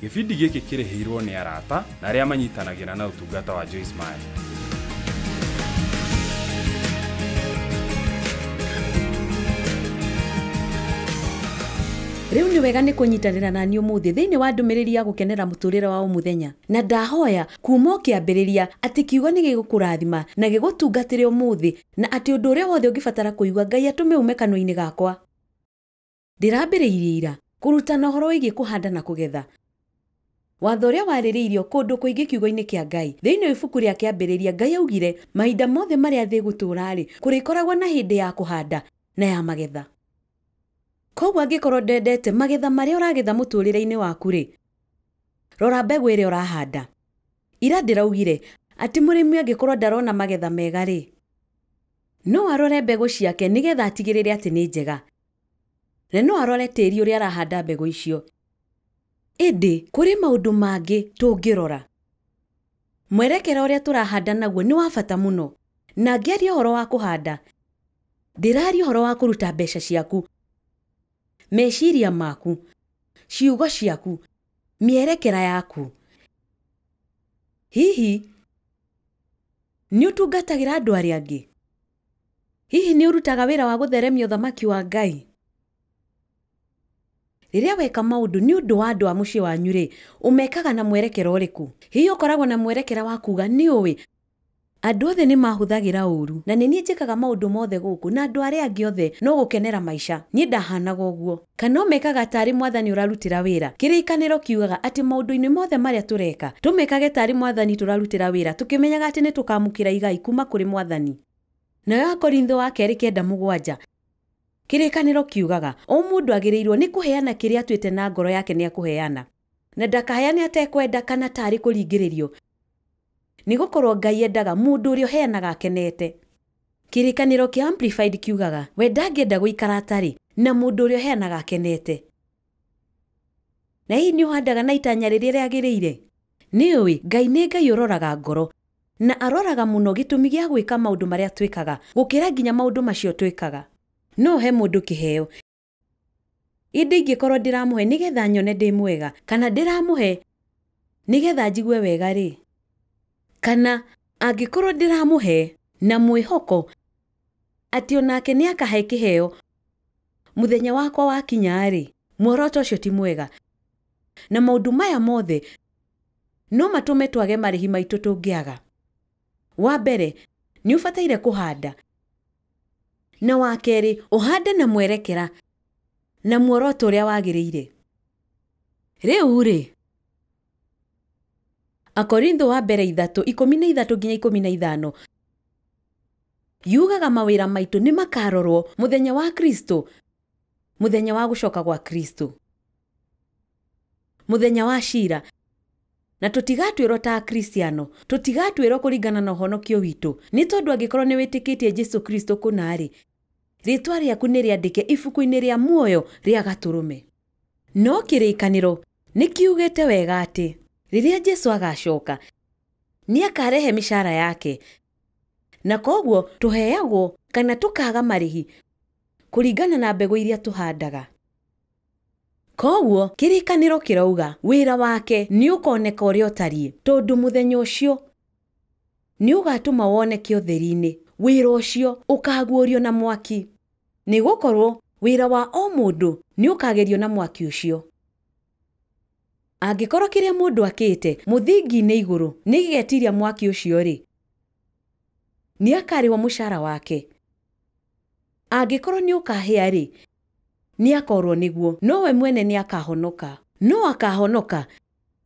Gĩbindi gĩkĩ kĩrĩhĩirwo nĩ arata na arĩa manyitanagĩra na ũtungata wa Joyce Meyer. Rĩu nĩ wega nĩ kũnyitanĩra na niĩ ũmũthĩ thĩinĩ wa ndũmĩrĩri ya gũkenera mũtũrĩre wa o mũthenya. Na ndahoya kuma o kĩambĩrĩria atĩ kiugo nĩ gĩgũkũrathima na gĩgũtungatĩre ũmũthĩ, na atĩ ũndũ ũrĩa wothe ũngĩbatara kũigua Ngai atũme ume kanua-inĩ gakwa. Ndĩrambĩrĩirie ira kũrutana ũhoro wĩgiĩ kũhanda na kũgetha. Watho ũrĩa warĩrĩirio kũndũ kũingĩ kiugo-inĩ kĩa Ngai. Thĩinĩ wa ibuku rĩa kĩambĩrĩria Ngai augire mahinda mothe marĩa thĩ ĩgũtũũra-rĩ, kũrĩkoragwo na hĩndĩ ya kũhanda na ya magetha. Koguo angĩkorwo ndwendete magetha marĩa ũragetha mũtũrĩre-inĩ waku-rĩ, rora mbegũ ĩrĩa ũrahanda. Ira ndĩraugire atĩ mũrĩmi angĩkorwo ndarona magetha mega-rĩ, no arore mbegũ ciake nĩgetha atigĩrĩre atĩ nĩ njega, na no arore tĩri ũrĩa arahanda mbegũ icio. Ĩndĩ kũrĩ maũndũ mangĩ tũngĩrora. Mwerekera ũrĩa tũrahanda naguo nĩ wa bata mũno. Na ngĩaria ũhoro wa kũhanda, ndĩraria ũhoro wa kũruta mbeca ciaku, meciria maku, ciugo ciaku, mĩerekera yaku. Hihi nĩ ũtungatagĩra andũ arĩa angĩ? Hihi nĩ ũrutaga wĩra wa gũtheremia ũthamaki wa Ngai? Rĩrĩa weka maũndũ nĩ ũndũ wa andũ a mũciĩ wanyu-rĩ, ũmekaga na mwerekera ũrĩkũ? Hihi ũkoragwo na mwerekera wa kuuga nĩ ũĩ andũ othe nĩ mahũthagĩra ũru na nĩ niĩ njĩkaga maũndũ mothe gũkũ na andũ arĩa angĩ othe no gũkenera maica, niĩ ndahanaga ũguo? Kana ũmekaga tarĩ mwathani ũrarutĩra wĩra? Kĩrĩkanĩro kiugaga atĩ maũndũ-inĩ mothe marĩa tũreka tũmekage tarĩ mwathani tũrarutĩra wĩra, tũkĩmenyaga atĩ nĩ tũkamũkĩra igai kuma kũrĩ mwathani. Nayo Akorintho wa kerĩ 9:7 kĩrĩkanĩro kiugaga o mũndũ agĩrĩirwo nĩ kũheana kĩrĩa atuĩte na ngoro yake nĩ akũheana, na ndakaheane atekwenda kana tarĩ kũringĩrĩrio, nĩ gũkorwo Ngai endaga mũndũ ũrĩa ũheanaga akenete. Kĩrĩkanĩro kĩa Amplified kiugaga we ndangĩenda gũikara atarĩ na mũndũ ũrĩa ũheanaga akenete. Na hihi nĩ ũhandaga na itanya rĩrĩa rĩagĩrĩire? Nĩ ũĩ Ngai nĩ Ngai ũroraga ngoro, na aroraga mũno gĩtũmi gĩa gwĩka maũndũ marĩa twĩkaga gũkĩra nginya maũndũ macio twĩkaga. No he mũndũ kĩheo, ĩndĩ ingĩkorwo ndĩramũhe nĩgetha nyone ndĩ mwega, kana ndĩramũhe nĩgetha njigue wega rĩ, kana angĩkorwo ndĩramũhe na mwĩhoko atĩ onake nĩ akahe kĩheo mũthenya wakwa wakinya rĩ, muoroto ũcio ti mwega. Na maũndũ maya mothe no matũme twage marĩhi maitũ tũngĩaga. Wa mbere, nĩ ũbataire kũhanda, na wa kerĩ, ũhande na mwerekera na muoroto ũrĩa wagĩrĩire. Rĩu rĩ, Akorintho wa mbere 3:13 nginya 15 yugaga mawĩra maitũ nĩ makarorwo mũthenya wa Kristo, mũthenya wa gũcoka gwa Kristo, mũthenya wa cira. Na tũtigatuĩrwo ta Akristiano, tũtigatuĩrwo kũringana na ũhonokio witũ, nĩ tondũ angĩkorwo nĩ wĩtĩkĩtie Jesu Kristo kũna-rĩ, rĩtwa rĩaku nĩ rĩandĩke ibuku-inĩ rĩa muoyo rĩa Gatũrũme. No kĩrĩkanĩro nĩ kiugĩte wega atĩ rĩrĩa Jesu agacoka nĩ akarehe mĩcara yake, na koguo tũheagwo kana tũkaga marĩhi kũringana na mbegũ iria tũhandaga. Koguo kĩrĩkanĩro kĩrauga wĩra wake nĩ ũkoneka ũrĩa ũtariĩ, tondũ mũthenya ũcio nĩ ũgatũma woneke ũtheri-inĩ. Wĩra ũcio ũkaguũrio na mwaki, nĩ gũkorwo wĩra wa o mũndũ nĩ ũkagerio na mwaki ũcio. Angĩkorwo kĩrĩa mũndũ akĩte mũthingi-inĩ igũrũ nĩ gĩgetiria mwaki ũcio rĩ, nĩ akarĩhwo mũcara wake. Angĩkorwo nĩ ũkahĩa rĩ, nĩ akorwo nĩguo, no we mwene nĩ akahonoka. No akahonoka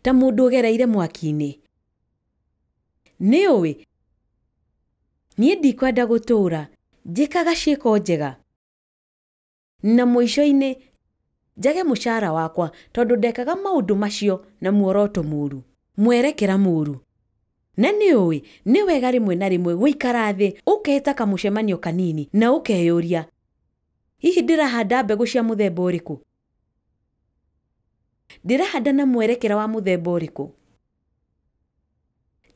ta mũndũ ũgereire mwaki-inĩ. Nĩ ũĩ niĩ ndikwenda gũtũũra njĩkaga ciĩko njega na mũico-inĩ njage mũcara wakwa, tondũ ndekaga maũndũ macio na muoroto mũru, mwerekera mũru. Na nĩ ũĩ nĩ wega rĩmwe na rĩmwe gũikara thĩ ũketa kamũcemanio kanini na ũkeyũria, hihi ndĩrahanda mbegũ cia mũthemba ũrĩkũ? Ndĩrahanda na mwerekera wa mũthemba ũrĩkũ?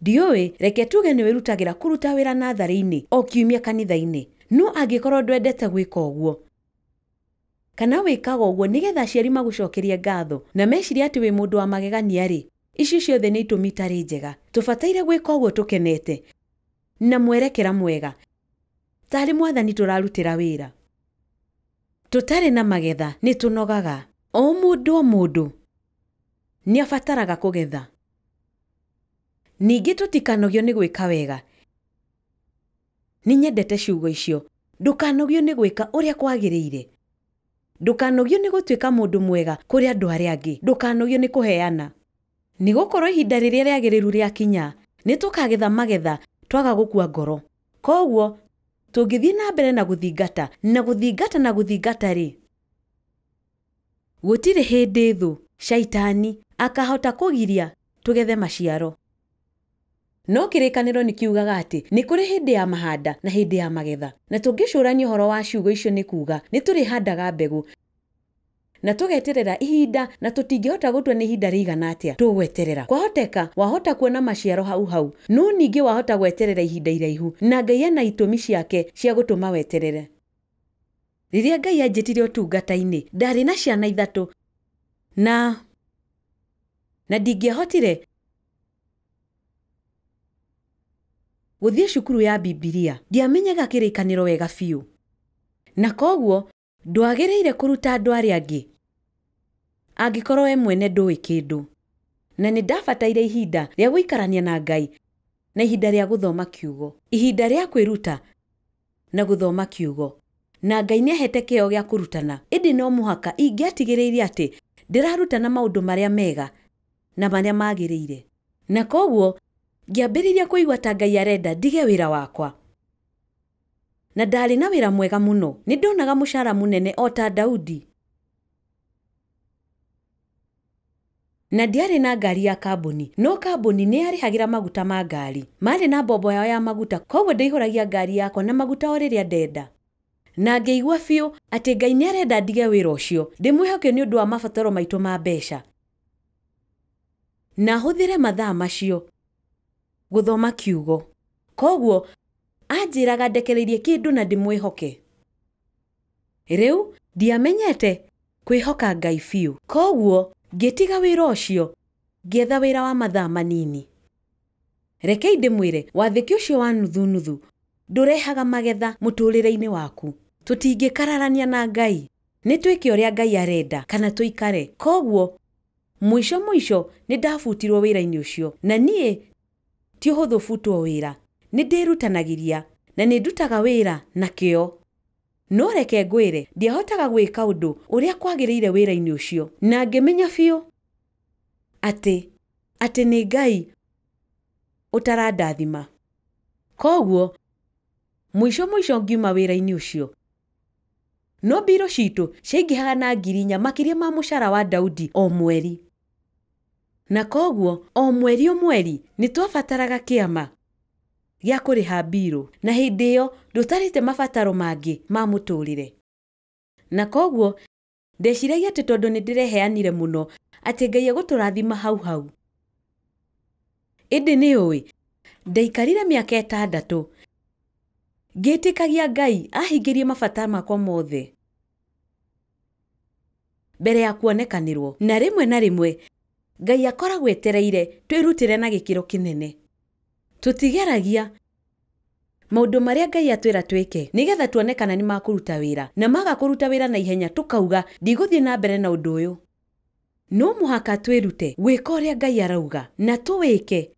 Ndiũĩ, reke tuge nĩ wĩrutagĩra kũruta wĩra natharĩ-inĩ o kiumia kanitha-inĩ, no angĩkorwo ndwendete gwĩka ũguo, Kana wĩkaga ũguo nĩgetha aciari magũcokerie ngatho na mecirie atĩ wĩ mũndũ wa magegania-rĩ, icio ciothe nĩ itũmi itarĩ njega. Tũbataire gwĩka ũguo tũkenete na mwerekera mwega, tarĩ Mwathani tũrarutĩra wĩra. Tũtarĩ na magetha nĩ tũnogaga. O mũndũ nĩ abataraga kũgetha. Ningĩ tũtikanogio nĩ gwĩka wega. Nĩ nyendete ciugo icio. Ndũkanogio nĩ gwĩka ũrĩa kwagĩrĩire. Ndũkanogio nĩ gũtuĩka mũndũ mwega kũrĩ andũ arĩa angĩ. Ndũkanogio nĩ kũheana. Nĩ gũkorwo ihinda rĩrĩa rĩagĩrĩru rĩakinya, nĩ tũkagetha magetha twaga gũkua ngoro. Koguo tũngĩthiĩ na mbere na gũthingata na gũthingata na gũthingata rĩ, gũtirĩ hĩndĩ thũ shaitani akahota kũgiria tũgethe maciaro. No kĩrĩkanĩro nĩ kiugaga atĩ nĩ kũrĩ hĩndĩ ya mahanda na hĩndĩ ya magetha. Na tũngĩcũrania ũhoro wa ciugo icio nĩ kuga nĩ tũrĩhandaga mbegũ na tũgeterera ihinda, na tũtingĩhota gũtua nĩ ihinda rĩigana atĩa tũgweterera. Kwahoteka wahota kuona maciaro hau hau, no ningĩ wahota gweterera ihinda iraihu, na Ngai ena itũmi ciake cia gũtũma weterere. Rĩrĩa Ngai anjĩtire ũtungata-inĩ, ndarĩ na ciana 3 na ndingĩahotire gũthiĩ cukuru ya Bibilia. Ndiamenyaga kĩrĩkanĩro wega biũ, na koguo ndwagĩrĩire kũruta andũ arĩa angĩ angĩkorwo we mwene ndũĩ kĩndũ. Na nĩ ndabataire ihinda rĩa gũikarania na Ngai na ihinda rĩa gũthoma kiugo, ihinda rĩa kwĩruta na gũthoma kiugo. Na Ngai nĩahete kĩyo gĩa kũrutana, ĩndĩ no mũhaka ingĩatigĩrĩire atĩ ndĩrarutana maũndũ marĩa mega na marĩa magĩrĩire. Na koguo ngĩambĩrĩria kũigua ta Ngai arenda ndige wĩra wakwa. Na ndarĩ na wĩra mwega mũno, nĩ ndonaga mũcara mũnene o ta Daudi. Na ndiarĩ na ngari ya kambuni, no kambuni nĩ yarĩhagĩra maguta ma ngari. Marĩ na mbombo yao ya maguta, koguo ndaihũragia ngari yakwa na maguta o rĩrĩa ndenda. Na ngĩigua biũ atĩ Ngai nĩ arenda ndige wĩra ũcio, ndĩmwĩhoke nĩ ũndũ wa mabataro maitũ ma mbeca, na hũthĩre mathaa macio gũthoma kiugo. Koguo anjĩraga ndekereirie kĩndũ na ndĩmwĩhoke. Rĩu ndiamenyete kwĩhoka Ngai biũ, koguo ngĩtiga wĩra ũcio, ngĩetha wĩra wa mathaa manini. Rekei ndĩmwĩre, wathĩki ũcio wa nuthu nuthu ndũrehaga magetha mũtũrĩre-inĩ waku. Tũtingĩkararania na Ngai, nĩ twĩke ũrĩa Ngai arenda kana tũikare. Koguo mũico mũico nĩ ndabutirwo wĩra-inĩ ũcio, na niĩ ti ũhũthũ butwo wĩra. Nĩ ndĩrutanagĩria na nĩ ndutaga wĩra na kĩyo. No reke ngwĩre, ndiahotaga gwĩka ũndũ ũrĩa kwagĩrĩire wĩra-inĩ ũcio, na ngĩmenya biũ atĩ nĩ Ngai ũtarandathima. Koguo mũico mũico ngiuma wĩra-inĩ ũcio. No mbirũ citũ ciaingĩhaga na 4,000 makĩria ma mũcara wa Daudi o mweri. Na koguo o mweri o mweri nĩ twabataraga kĩama gĩa kũrĩha mbirũ, na hĩndĩ ĩyo ndũtarĩte mabataro mangĩ ma mũtũrĩre. Na koguo ndeciragia atĩ tondũ nĩ ndĩreheanire mũno atĩ Ngai egũtũrathima hau hau. Ĩndĩ nĩ ũĩ, ndaikarire mĩaka 6 ngĩtĩkagia Ngai ahingĩrie mabata makwa mothe mbere ya kuonekanĩrwo. Na rĩmwe na rĩmwe Ngai akoragwo etereire twĩrutĩre na gĩkĩro kĩnene. Tũtigeragia maũndũ marĩa Ngai atwĩra twĩke nĩgetha tuone kana nĩ makũruta wĩra, na maga kũruta wĩra na ihenya tũkauga ndigũthiĩ na mbere na ũndũ ũyũ. No mũhaka twĩrute gwĩka ũrĩa Ngai arauga na tũwĩke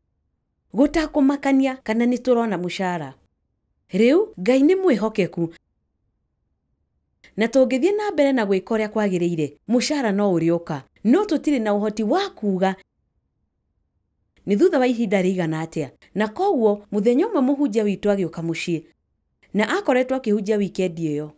gũtakũmakania kana nĩ tũrona mũcara. Rĩu Ngai nĩ mwĩhokeku, na tũngĩthiĩ na mbere na gwĩka ũrĩa kwagĩrĩire, mũcara no ũrĩũka. No tũtirĩ na ũhoti wa kuuga nĩ thutha wa ihinda rĩigana atĩa. Na koguo mũthenya ũmwe mũhunjia witũ agĩũka mũciĩ, na akoretwo akĩhunjia wikendi ĩyo,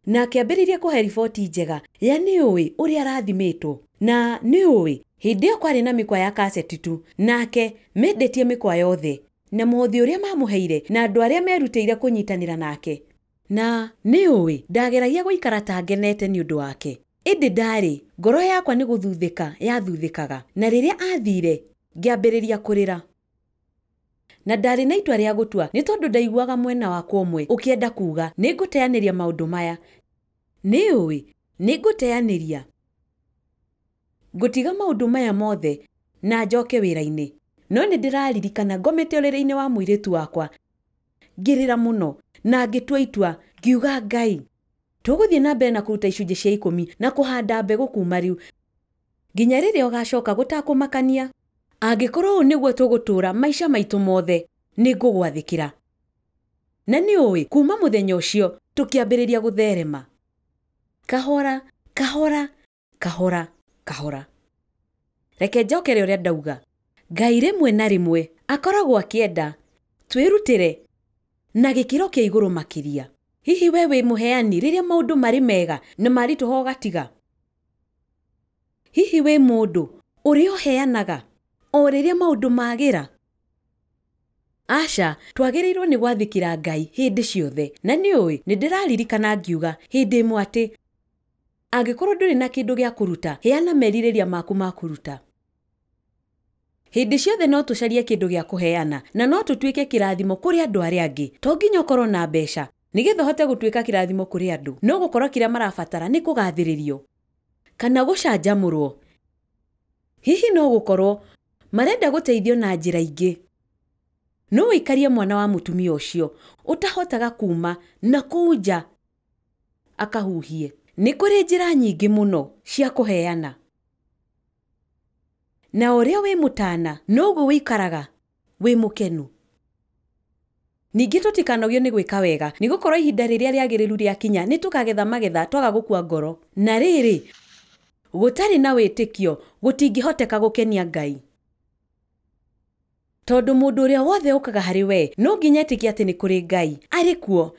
na akĩambĩrĩria kũhe riboti njega ya nĩ ũĩ ũrĩa arathimĩtwo. Na nĩ ũĩ hĩndĩ ĩyo kwarĩ na mĩkwa ya kaseti tu, nake mendetie mĩkwa yothe na mũhothi ũrĩa mamũheire na andũ arĩa merutĩire kũnyitanĩra nake. Na nĩ ũĩ ndageragia gũikara ta ngenete nĩ ũndũ wake, ĩndĩ ndarĩ ngoro yakwa nĩ gũthuthĩka yathuthĩkaga. Na rĩrĩa athire ngĩambĩrĩria kũrĩra, na ndarĩ na itua rĩa gũtua nĩ tondũ ndaiguaga mwena wakwa ũmwe ũkĩenda kuuga nĩ ngũteanĩria maũndũ maya. Nĩ ũĩ Nĩ ngũteanĩria. Ngũtiga maũndũ maya mothe na njoke wĩra-inĩ. No nĩ ndĩraririkana ngomete ũrĩrĩ-inĩ wa mũirĩtu wakwa, ngĩrĩra mũno na ngĩtua itua, ngiuga Ngai, tũgũthiĩ na mbere na kũruta icunjĩ cia 10 na kũhanda mbegũ kuma rĩu nginya rĩrĩa ũgacoka gũtakũmakania. Angĩkorwo ũũ nĩguo tũgũtũũra maica maitũ mothe, nĩ ngũgwathĩkĩra. Na nĩ ũĩ, kuma mũthenya ũcio tũkĩambĩrĩria gũtherema. Kahora, kahora, kahora, kahora. Reke njokere ũrĩa ndauga. Ngai rĩmwe na rĩmwe akoragwo akĩenda twĩrutĩre na gĩkĩro kĩa igũrũ makĩria. Hihi we wĩ mũheani rĩrĩa maũndũ marĩ mega na maritũha ũgatiga? Hihi wĩ mũndũ ũrĩa ũheanaga o rĩrĩa maũndũ magĩra? Aca, twagĩrĩirwo nĩ gwathĩkĩra Ngai hĩndĩ ciothe. Na nĩ ũĩ, nĩ ndĩraririkana ngiuga hĩndĩ ĩmwe atĩ angĩkorwo ndũrĩ na kĩndũ gĩa kũruta, heana merirĩria maku ma kũruta. Hĩndĩ ciothe no tũcarie kĩndũ gĩa kũheana na no tũtuĩke kĩrathimo kũrĩ andũ arĩa angĩ. To nginya ũkorwo na mbeca nĩgetha ũhote gũtuĩka kĩrathimo kũrĩ andũ. No gũkorwo kĩrĩa marabatara nĩ kũgathĩrĩrio kana gũcanjamũrwo. Hihi no gũkorwo marenda gũteithio na njĩra ingĩ. No ũikarie mwana wa mũtumia ũcio ũtahotaga kuma na kũu nja akahuhie. Nĩ kũrĩ njĩra nyingĩ mũno cia kũheana. Na ũrĩa wĩ mũtana noguo wĩikaraga wĩ mũkenu. Ningĩ tũtikanogio nĩ gwĩka wega, nĩ gũkorwo ihinda rĩrĩa rĩagĩrĩru rĩakinya nĩ tũkagetha magetha twaga gũkua ngoro. Na rĩrĩ, gũtarĩ na wĩtĩkio gũtingĩhoteka gũkenia Ngai. Tondũ mũndũ ũrĩa wothe ũkaga harĩ we no nginya etĩkie atĩ nĩ kũrĩ Ngai arĩ kuo,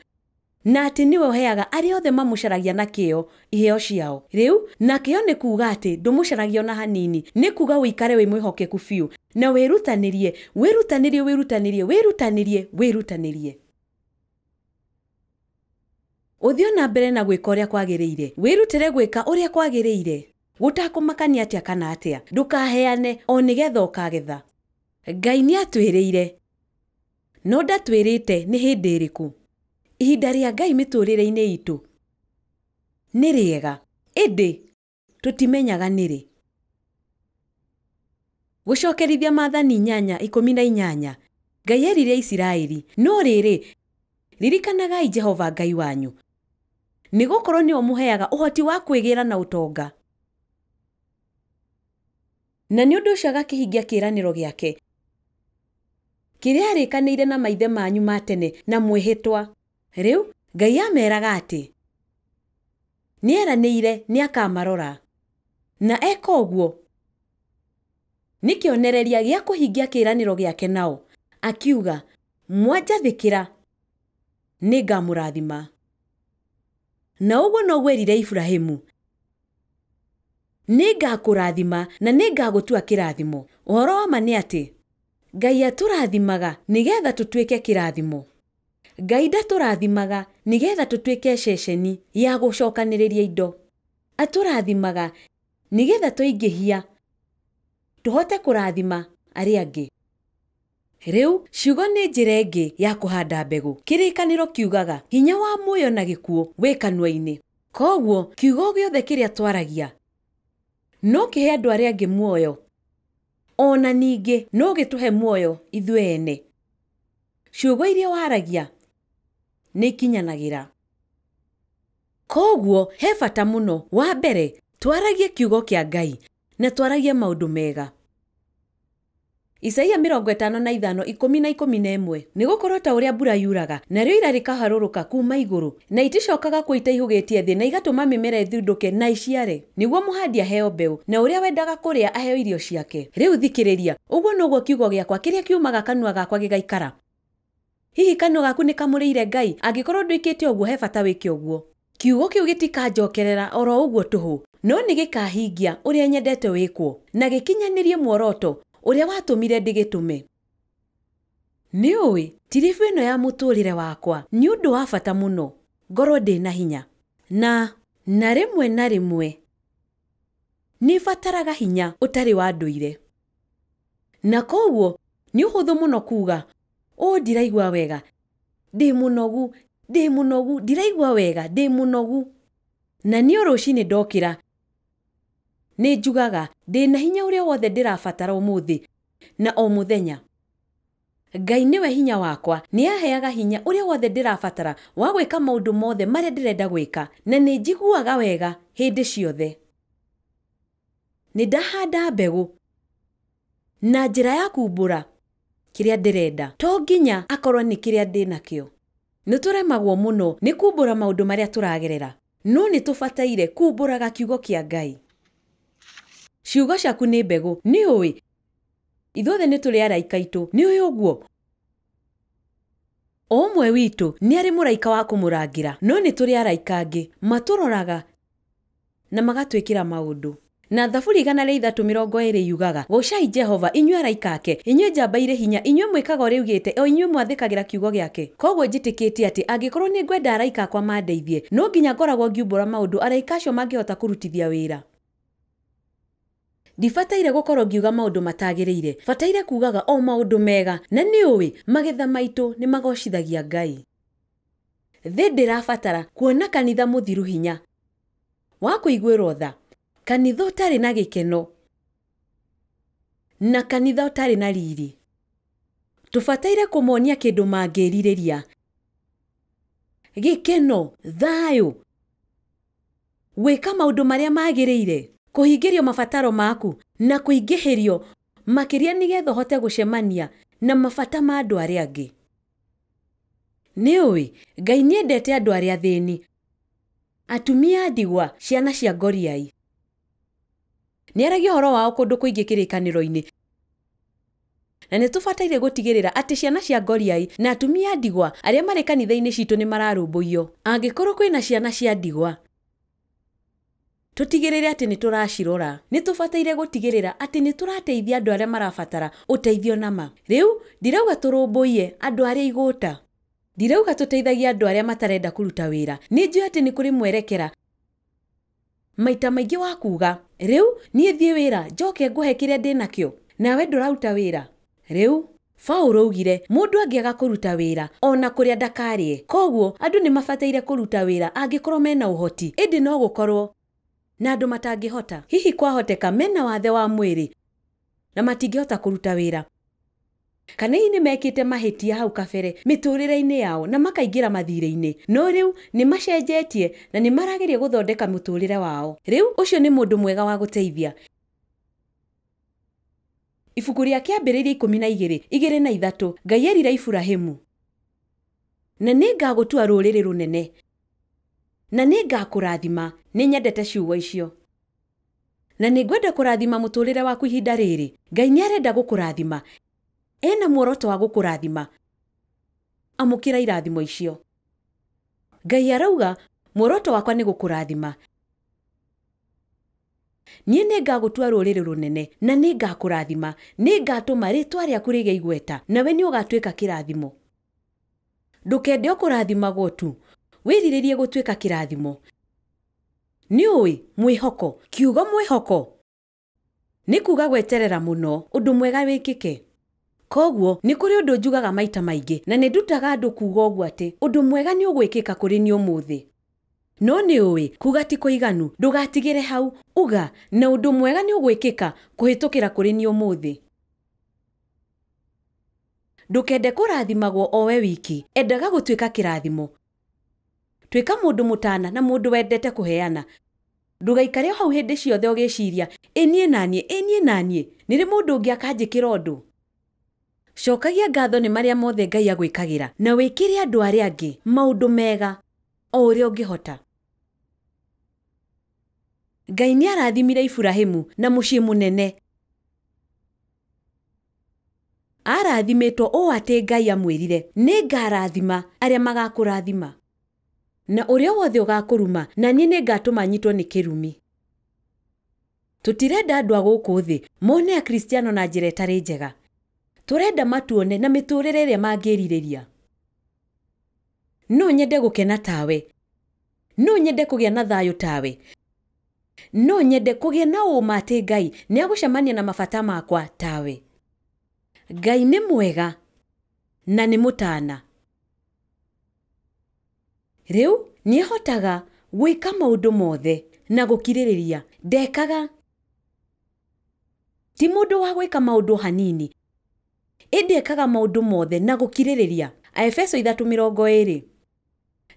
na atĩ nĩwe ũheaga arĩa othe mamũcaragia na kĩyo iheo ciao. Rĩu na kĩyo nĩ kuuga atĩ ndũmũcaragia ona hanini, nĩ kuuga ũikare wĩ mwĩhokeku biũ na wĩrutanĩrie, wĩrutanĩrie, wĩrutanĩrie, wĩrutanĩrie, wĩrutanĩrie. Ũthiĩ na mbere na gwĩka ũrĩa kwagĩrĩire, wĩrutĩre gwĩka ũrĩa kwagĩrĩire, gũtakũmakania atĩa kana atĩa. Ndũkaheane o nĩgetha ũkagetha. Ngai nĩ atwĩrĩire, no ndatwĩrĩte nĩ hĩndĩ ĩrĩkũ. Ihinda rĩa Ngai mĩtũũrĩre-inĩ itũ nĩ rĩega, ĩndĩ tũtimenyaga nĩrĩ. Gũcokerithia Maathani 8:18, Ngai erire Isiraeli, no rĩrĩ, ririkanagai Jehova Ngai wanyu, nĩ gũkorwo nĩwe ũmũheaga ũhoti wa kwĩgĩra na ũtonga. Na nĩ ũndũ ũcio agakĩhingia kĩĩranĩro gĩake kĩrĩa arĩkanĩire na maithe manyu ma tene na mwĩhĩtwa. Rĩu Ngai ameraga atĩ nĩ eranĩire nĩ akamarora, na eka ũguo nĩ kĩonereria gĩa kũhingia kĩĩranĩro gĩake nao, akiuga, mwanjathĩkĩra nĩ ngamũrathima. Na ũguo noguo erire Iburahĩmu, nĩ ngakũrathima na nĩ ngagũtua kĩrathimo. Ũhoro wa ma nĩ atĩ Ngai atũrathimaga nĩgetha tũtuĩke kĩrathimo. Ngai ndatũrathimaga nĩgetha tũtuĩke ceceni ya gũcokanĩrĩria indo. Atũrathimaga nĩgetha tũingĩhia tũhote kũrathima arĩa angĩ. Rĩu ciugo nĩ njĩra ĩngĩ ya kũhanda mbegũ. Kĩrĩkanĩro kiugaga hinya wa muoyo na gĩkuũ wĩ kanua-inĩ. Koguo kiugo gĩothe kĩrĩa twaragia no kĩhe andũ arĩa angĩ muoyo, ona ningĩ no gĩtũhe muoyo ithuĩ ene. Ciugo iria waragia nĩ ikinyanagĩra. Koguo he bata mũno, wa mbere twaragie kiugo kĩa Ngai na twaragie maũndũ mega. Isaia 55:10 na 11, nĩ gũkorwo ta ũrĩa mbura yuraga narĩo ira rĩkaharũrũka kuma igũrũ, na iticokaga kũita ihũgĩtie thĩ na igatũma mĩmera ĩthundũke na ĩciare, nĩguo mũhandi aheo mbeũ na ũrĩa wendaga kũrĩa aheo irio ciake. Rĩu thikĩrĩria, ũguo noguo kiugo gĩakwa kĩrĩa kiumaga kanua gakwa gĩgaikara. Hihi kanua gaku nĩ kamũrĩire Ngai? Angĩkorwo ndwĩkĩte ũguo, he bata wĩke ũguo. Kiugo kĩu gĩtikanjokerera oro ũguo tũhũ, no nĩ gĩkahingia ũrĩa nyendete wĩkwo, na gĩkinyanĩrie muoroto ũrĩa watũmire ndĩgĩtũme. Nĩ ũĩ, tiribu ĩno ya mũtũũrĩre wakwa nĩ ũndũ wa bata mũno ngorwo ndĩ na hinya, na rĩmwe na rĩmwe nĩ bataraga hinya ũtarĩ wa ndũire. Na koguo nĩ ũhũthũ mũno kuuga, ũũ ndiraigua wega, ndĩ mũnogu, ndĩ mũnogu, ndiraigua wega, ndĩ mũnogu. Na niĩ rũcinĩ ndokĩra nĩ njugaga ndĩna hinya ũrĩa wothe ndĩrabatara ũmũthĩ na o mũthenya. Ngai nĩwe hinya wakwa, nĩ aheaga hinya ũrĩa wothe ndĩrabatara wa gwĩka maũndũ mothe marĩa ndĩrenda gwĩka, na nĩ njiguaga wega hĩndĩ ciothe. Nĩ ndahanda mbegũ na njĩra ya kumbũra kĩrĩa ndĩrenda, to nginya akorwo nĩ kĩrĩa ndĩnakĩo. Nĩ tũremagwo mũno nĩ kumbũra maũndũ marĩa tũragerera, no nĩ tũbataire kumbũraga kiugo kĩa Ngai. Ciugo ciaku nĩ mbegũ, nĩ ũĩ ithuothe nĩ tũrĩ araika aitũ, nĩ ũĩ ũguo? O ũmwe witũ nĩ arĩ mũraika wa kũmũrangĩra, no nĩ tũrĩ araika angĩ matũroraga na magatwĩkĩra maũndũ. Na Thaburi 103:20 yugaga, goocai Jehova inyuĩ araika ake, inyuĩ njamba irĩ hinya, inyuĩ mwĩkaga ũrĩa augĩte, o inyuĩ mwathĩkagĩra kiugo gĩake. Koguo njĩtĩkĩtie atĩ angĩkorwo nĩ ngwenda araika akwa mandeithie, no nginya ngoragwo ngiumbũra maũndũ araika acio mangĩhota kũrutithia wĩra. Ndibataire gũkorwo ngiuga maũndũ matagĩrĩire, bataire kugaga o maũndũ mega, na nĩ ũĩ magetha maitũ nĩ magocithagia Ngai. Thĩ ndĩrabatara kuona kanitha mũthiru hinya wa kũiguĩrwo tha, kanitha ũtarĩ na gĩkeno na kanitha ũtarĩ na riri. Tũbataire kũmonia kĩndũ mangĩrirĩria, gĩkeno, thayũ, gwĩka maũndũ marĩa magĩrĩire, kũhingĩrio mabataro maku na kũingĩhĩrio makĩria nĩgetha ũhote gũcemania na mabata ma andũ arĩa angĩ. Nĩ ũĩ Ngai nĩendete andũ arĩa athĩni, atumia a ndigwa, ciana cia ngoriai. Nĩaragia ũhoro wao kũndũ kũingĩ kĩrĩkanĩro-inĩ, na nĩ tũbataire gũtigĩrĩra atĩ ciana cia ngoriai na atumia a ndigwa arĩa marĩ kanitha-inĩ citũ nĩ mararũmbũiyo. Angĩkorwo kwĩna ciana cia ndigwa, tũtigĩrĩre atĩ nĩ tũracirora. Nĩ tũbataire gũtigĩrĩra atĩ nĩ tũrateithia andũ arĩa marabatara ũteithio nama. Rĩu ndirauga tũrũmbũiye andũ arĩa igũta, ndirauga tũteithagie andũ arĩa matarenda kũruta wĩra. Nĩ njũĩ atĩ nĩ kũrĩ mwerekera maita maingĩ wa kuga rĩu niĩ thiĩ wĩra njoke ngũhe kĩrĩa ndĩnakĩo, nawe ndũraruta wĩra. Rĩu Paũlũ augire mũndũ angĩaga kũruta wĩra ona kũrĩa ndakarĩe. Koguo andũ nĩ mabataire kũruta wĩra angĩkorwo mena ũhoti, ĩndĩ no gũkorwo na andũ matangĩhota. Hihi kwahoteka mena wathe wa mwĩrĩ na matingĩhota kũruta wĩra, kana hihi nĩ mekĩte mahĩtia hau kabere mĩtũrĩre-inĩ yao na makaingĩra mathirĩ-inĩ, no rĩu nĩ macenjetie na nĩ marageria gũthondeka mũtũrĩre wao. Rĩu ũcio nĩ mũndũ mwega wa gũteithia. Ibuku rĩa Kĩambĩrĩria 12:2 na 3, Ngai erire Iburahĩmu, na nĩngagũtua rũrĩrĩ rũnene na nĩngakũrathima. Nĩ nyendete ciugo icio, na nĩngwenda kũrathima mũtũrĩre waku ihinda rĩrĩ. Ngai nĩ arenda gũkũrathima, ena muoroto wa gũkũrathima. Amũkĩra irathimo icio. Ngai arauga muoroto wakwa nĩ gũkũrathima. Niĩ nĩngagũtua rũrĩrĩ rũnene na nĩngakũrathima, nĩngatũma rĩtwa rĩaku rĩgĩe igweta, nawe nĩ ũgatuĩka kĩrathimo. Ndũkende o kũrathimagwo tu, wĩrirĩrie gũtuĩka kĩrathimo. Nĩ ũĩ mwĩhoko, kiugo mwĩhoko nĩ kuga gweterera mũno ũndũ mwega wĩkĩke. Koguo nĩ kũrĩ ũndũ njugaga maita maingĩ, na nĩ ndutaga andũ kuga ũguo atĩ ũndũ mwega nĩ ũgwĩkĩka kũrĩ niĩ ũmũthĩ. No nĩ ũĩ kuga ti kũiganu, ndũgatigĩre hau, uga na ũndũ mwega nĩ ũgwĩkĩka kũhĩtũkĩra kũrĩ niĩ ũmũthĩ. Ndũkende kũrathimagwo o we wiki, endaga gũtuĩka kĩrathimo. Tuĩka mũndũ mũtana na mũndũ wendete kũheana. Ndũgaikare hau hĩndĩ ciothe ũgĩciria ĩ niĩ naniĩ, ĩ niĩ naniĩ, nĩ rĩ mũndũ ũngĩ akanjĩkĩra ũndũ. Cokagia ngatho nĩ marĩa mothe Ngai agwĩkagĩra, na wĩkĩre andũ arĩa angĩ maũndũ mega o ũrĩa ũngĩhota. Ngai nĩ arathimire Iburahĩmu na mũciĩ mũnene. Arathimĩtwo ũũ atĩ Ngai amwĩrire, nĩngarathima arĩa magakũrathima, na ũrĩa wothe ũgakũruma, na niĩ nĩngatũma nyitwo nĩ kĩrumi. Tũtirenda andũ a gũkũ thĩ mone Akristiano na njĩra ĩtarĩ njega. Tũrenda matuone na mĩtũrĩre ĩrĩa mangĩrirĩria. No nyende gũkena tawe, no nyende kũgĩa na thayũ tawe, no nyende kũgĩa na ũũma atĩ Ngai nĩ agũcemania na mabata makwa tawe. Ngai nĩ mwega na nĩ mũtana. Rĩu nĩahotaga Gwĩka maũndũ mothe na gũkirĩrĩria. Ndekaga. Ti mũndũ wa gwĩka maũndũ hanini, ĩndĩ ekaga maũndũ mothe na gũkirĩrĩria. Aefeso 3:20.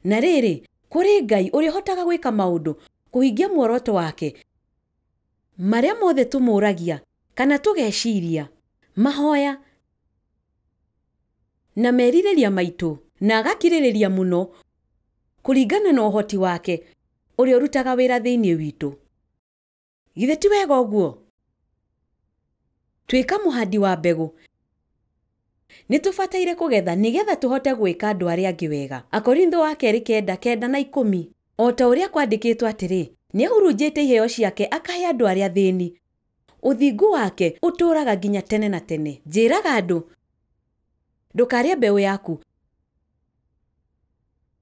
Na rĩrĩ, kũrĩ Ngai ũrĩa ũhotaga gwĩka maũndũ kũhingia muoroto wake, marĩa mothe tũmũragia kana tũgeciria, mahoya na merirĩria maitũ, na agakirĩrĩria mũno kũringana na ũhoti wake ũrĩa ũrutaga wĩra thĩinĩ witũ. Githĩ ti wega ũguo? Tuĩka mũhandi wa mbegũ, nĩ tũbataire kũgetha nĩgetha tũhote gwĩka andũ arĩa angĩ wega. Akorintho wa kerĩ 9, 9 na 10. O ta ũrĩa kwandĩkĩtwo atĩrĩ, nĩahurunjĩte iheo ciake akahe andũ arĩa athĩni. Ũthingu wake ũtũũraga nginya tene na tene. Njĩraga andũ, ndũkarĩe mbeũ yaku.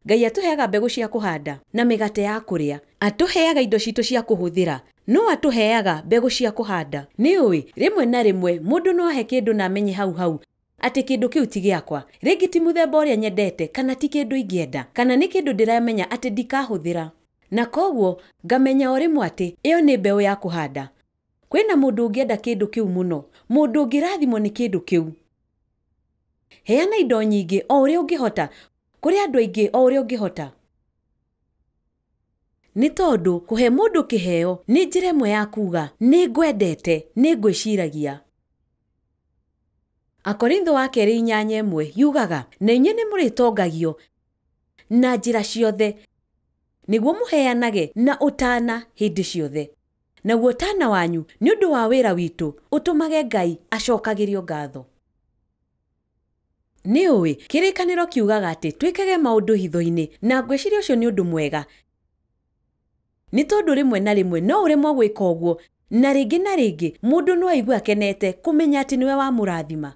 Ngai atũheaga mbegũ cia kũhanda na mĩgate ya kũrĩa. Atũheaga indo citũ cia kũhũthĩra, no atũheaga mbegũ cia kũhanda. Nĩ ũĩ, rĩmwe na rĩmwe mũndũ no ahe kĩndũ na amenye hau hau atĩ kĩndũ kĩu ti gĩakwa. Rĩngĩ ti mũthemba ũrĩa nyendete, kana ti kĩndũ ingĩenda, kana nĩ kĩndũ ndĩramenya atĩ ndikahũthĩra. Na koguo ngamenya o rĩmwe atĩ ĩyo nĩ mbeũ ya kũhanda. Kwĩna mũndũ ũngĩenda kĩndũ kĩu mũno, mũndũ ũngĩrathimwo nĩ kĩndũ kĩu. Heana indo nyingĩ o ũrĩa ũngĩhota, kũrĩ andũ aingĩ o ũrĩa ũngĩhota. Nĩ tondũ kũhe mũndũ kĩheo nĩ njĩra ĩmwe ya kuga nĩ ngwendete, nĩ ngwĩciragia. Akorintho wa kerĩ 8:1 yugaga, na inyuĩ nĩ mũrĩtongagio na njĩra ciothe nĩguo mũheanage na ũtana hĩndĩ ciothe. Naguo ũtana wanyu nĩ ũndũ wa wĩra witũ ũtũmage Ngai acokagĩrio ngatho. Nĩ ũĩ, kĩrĩkanĩro kiugaga atĩ twĩkage maũndũ hitho-inĩ, na ngwĩciria ũcio nĩ ũndũ mwega. Nĩ tondũ rĩmwe na rĩmwe no ũremwo gwĩka ũguo, na rĩngĩ na rĩngĩ mũndũ no aigue akenete kũmenya atĩ nĩwe wamũrathima.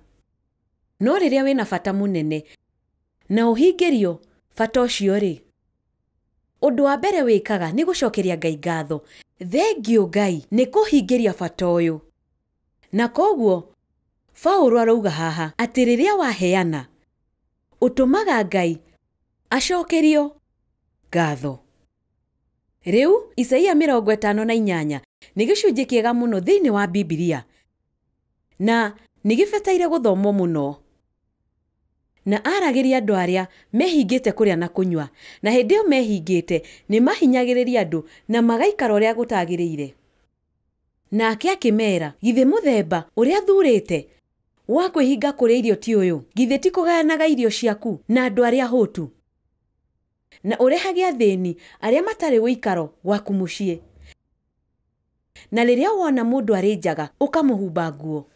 No rĩrĩa wĩna bata mũnene na ũhingĩrio bata ũcio rĩ, ũndũ wa mbere wĩkaga nĩ gũcokeria Ngai ngatho. Thengiũ Ngai nĩ kũhingĩria bata ũyũ. Na koguo Paũlũ arauga haha atĩ rĩrĩa waheana ũtũmaga Ngai acokerio ngatho. Rĩu Isaia 58 nĩ gĩcunjĩ kĩega mũno thĩinĩ wa Bibilia, na nĩ gĩbataire gũthomwo mũno. Na aragĩria andũ arĩa mehingĩte kũrĩa na kũnyua, na hĩndĩ ĩyo mehingĩte nĩ mahinyagĩrĩria andũ na magaikara ũrĩa gũtagĩrĩire. Nake akĩmeera, githĩ mũthemba ũrĩa thuurĩte wa kwĩhinga kũrĩa irio ti ũyũ? Githĩ ti kũgayanaga irio ciaku na andũ arĩa ahũtu, na ũrehage athĩni arĩa matarĩ ũikaro gwaku mũciĩ? Na rĩrĩa wona mũndũ arĩ njaga ũkamũhumba nguo,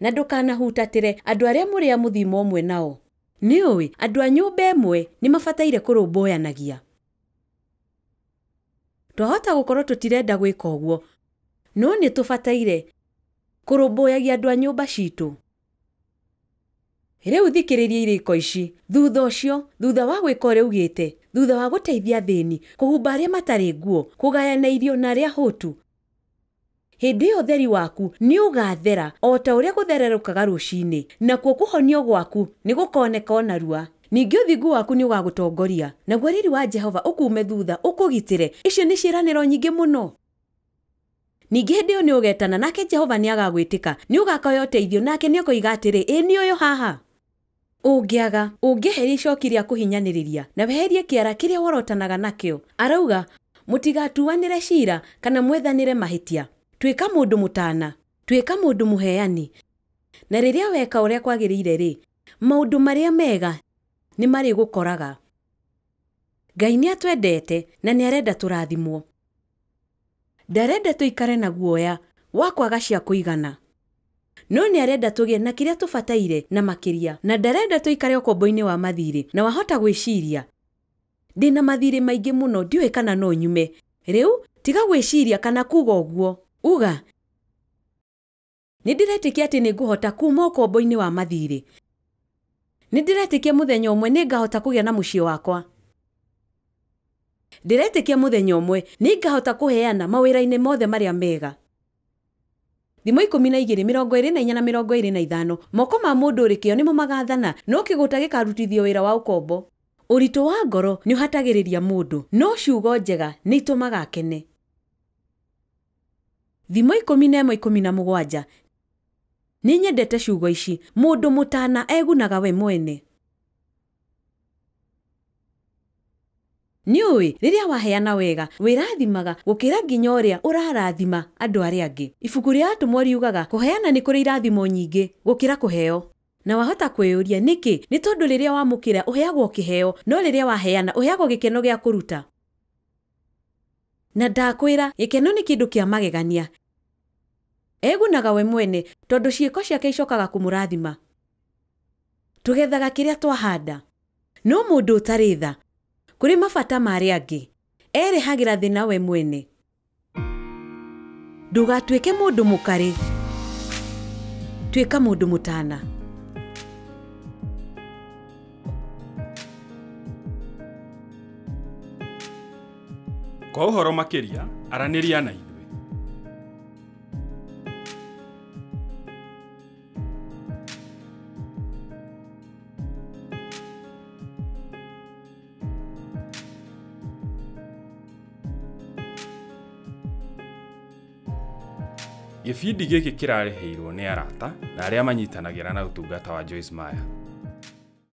na ndũkanahutatĩre andũ arĩa mũrĩ a mũthimo ũmwe nao. Nĩ ũĩ, andũ a nyũmba ĩmwe nĩ mabataire kũrũmbũyanagia. Twahota gũkorwo tũtirenda gwĩka ũguo, no nĩ tũbataire kũrũmbũyagia andũ a nyũmba citũ. Rĩu thikĩrĩria irĩko ici. Thutha ũcio, thutha wa gwĩka ũrĩa ugĩte, thutha wa gũteithia athĩni, kũhumba arĩa matarĩ nguo, kũgayana irio na arĩa ahũtu, hĩndĩ ĩyo ũtheri waku nĩ ũgaathera o ta ũrĩa gũthererũkaga rũcinĩ, nakuo kũhonio gwaku nĩ gũkoneka o narua. Ningĩ ũthingu waku nĩ ũgagũtongoria, naguo riri wa Jehova ũkuume thutha ũkũgitĩre. Icio nĩ ciĩranĩro nyingĩ mũno. Ningĩ hĩndĩ ĩyo nĩ ũgetana, nake Jehova nĩ agagwĩtĩka, nĩ ũgakoya ũteithio, nake nĩ akoiga atĩrĩ, ĩ nĩ ũyũ haha. Ũngĩaga, ũngĩeheria icoki rĩa kũhinyanĩrĩria na weherie kĩara kĩrĩa worotanaga nakĩo. Arauga, mũtigatuanĩre ciira kana mwethanĩre mahĩtia. Tuĩka mũndũ mũtana, tuĩka mũndũ mũheani, na rĩrĩa weka ũrĩa kwagĩrĩire rĩ, maũndũ marĩa mega nĩ marĩgũkoraga. Ngai nĩ atwendete na nĩ arenda tũrathimwo. Ndarenda tũikare na guoya wa kwaga cia kũigana, no nĩ arenda tũgĩe na kĩrĩa tũbataire na makĩria, na ndarenda tũikare ũkombo-inĩ wa mathirĩ. Na wahota gwĩciria, ndĩna mathirĩ maingĩ mũno, ndiũĩ kana no nyume. Rĩu tiga gwĩciria kana kuga ũguo. Uga, nĩ ndĩretĩkia atĩ nĩ ngũhota kuuma ũkombo-inĩ wa mathirĩ. Nĩ ndĩretĩkia mũthenya ũmwe nĩ ngahota kũgĩa na mũciĩ wakwa. Ndĩretĩkia mũthenya ũmwe nĩ ngahota kũheana mawĩra-inĩ mothe marĩa mega. Thimo 12, 24 na 25. Moko ma mũndũ ũrĩ kĩyo nĩmo magathana, no kĩgũta gĩkarutithio wĩra wa ũkombo. Ũritũ wa ngoro nĩ ũhatagĩrĩria mũndũ, no ciugo njega nĩ itũmaga akene. Thimo 11:17. Nĩ nyendete ciugo ici, mũndũ mũtana egunaga we mwene. Nĩũĩ rĩrĩa waheana wega wĩrathimaga gũkĩra nginya ũrĩa ũrarathima andũ arĩa angĩ. Ibuku rĩa Atũmwo riugaga kũheana nĩ kũrĩ irathimo nyingĩ gũkĩra kũheo. Na wahota kwĩyũria nĩkĩ? Nĩ tondũ rĩrĩa wamũkĩra ũheagwo kĩheo, no rĩrĩa waheana ũheagwo gĩkeno gĩa kũruta. Na ndakwĩra gĩkeno nĩ kĩndũ kĩa magegania. Egunaga we mwene tondũ ciĩko ciake icokaga kũmũrathima. Tũgethaga kĩrĩa twahanda. No mũndũ ũtarĩ tha kũrĩ mabata ma arĩa angĩ erehagĩra thĩna we mwene. Ndũgatuĩke mũndũ mũkarĩ, tuĩka mũndũ mũtana. Kwa ũhoro makĩria, aranĩria na ithuĩ. Gĩbindi gĩkĩ kĩrarĩhĩirwo nĩ arata na arĩa manyitanagĩra na ũtungata wa Joyce Meyer.